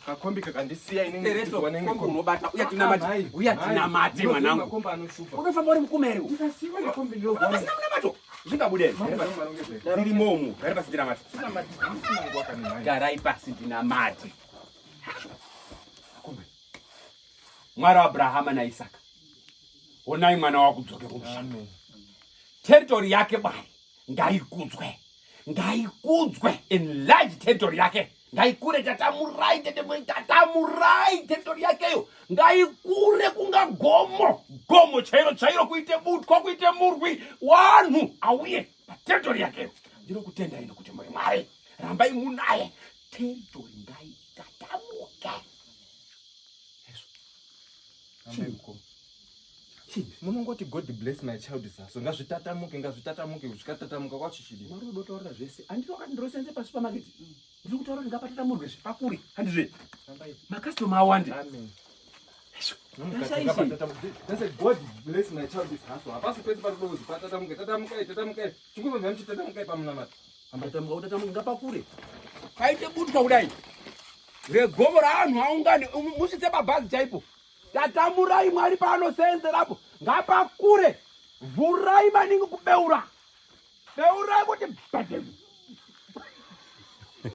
Kakombi kakandisiya inini Tereto, wanenge kombi kombi. unobata uya Ah, tinamate mhai, uya mhai. tinamate Ndinoziva mwanangu makombi anoshupa. unofamba uri mukuma here Ndikasiiwa nekombi ndinogona. pasina munamato zvingabude here? Makombi angu anongezeka. Dziri momo gari pasi ndinamate Tinamate, handisina nguwa kani mhai. garai pasi ndinamate Akombe. Mwari waAbrahama naIsaka, honai mwana wakudzoke kumusha. Amen. Territory yake Mwari ngaikudzwe, ngaikudzwe, enlarge territory yake ngaikure. Tatamurai tete, tatamurai territory yakeyo ngaikure kunga gomo, gomo chairo chairo, kuite butwa, kuite murwi wanhu auye paterritory yakeyo. Ndinokutendai nokuti muri Mwari, rambai munaye. Territory ngaitatamuke. Amai mukoma. Munongoti God bless my child saso ngazvitatamuke, ngazvitatamuke, zvikatatamuka kwacho chidi. Mwari unotaurira zvese, handiti? Wakati ndinosenze pasupermarket, ndiri kutaura kuti ngapatatamurwe zvepakuri, handizve? Amai. Makastoma awande. Amen. Ndashaishe. That's a God bless my child is hustle. Hapasi pese pari kuzi patatamuke, tatamukai, tatamukai. Chingobva muchitatamukai pamunamato. Tatamuka, utatamuka, ngapakure, kaite butwa kudai regomo raanhu aungane, musvitse pabhazi chaipo. Tatamurai Mwari paanoseenzerapo ngapakure, vhurai maningi, kubeura, beurai kuti bhadhemu.